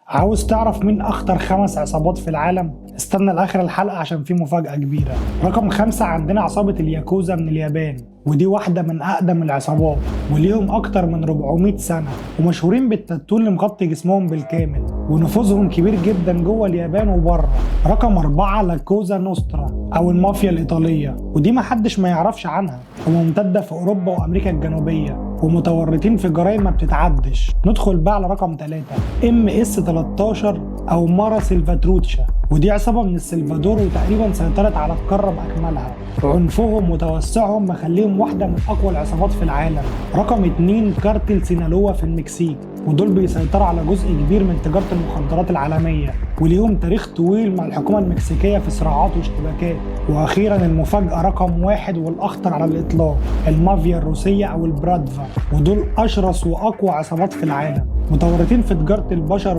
عاوز تعرف مين أخطر 5 عصابات في العالم؟ استنى لآخر الحلقة عشان في مفاجأة كبيرة. رقم 5 عندنا عصابة الياكوزا من اليابان، ودي واحدة من أقدم العصابات وليهم أكتر من 400 سنة، ومشهورين بالتاتو اللي مغطي جسمهم بالكامل، ونفوذهم كبير جدا جوه اليابان وبره. رقم 4 لاكوزا نوسترا أو المافيا الإيطالية، ودي محدش ما يعرفش عنها، وممتدة في أوروبا وأمريكا الجنوبية ومتورطين في جرائم ما بتتعدش. ندخل بقى على رقم 3 MS 13 او مارا سيلفاتروتشا، ودي عصابة من السلفادور وتقريبا سيطرت على القارة بأكملها. عنفهم وتوسعهم مخليهم واحدة من أقوى العصابات في العالم. رقم 2 كارتل سينالوا في المكسيك، ودول بيسيطروا على جزء كبير من تجارة المخدرات العالمية، وليهم تاريخ طويل مع الحكومة المكسيكية في صراعات واشتباكات. وأخيرا المفاجأة رقم 1 والأخطر على الإطلاق، المافيا الروسية أو البراتفا، ودول أشرس وأقوى عصابات في العالم، متورطين في تجارة البشر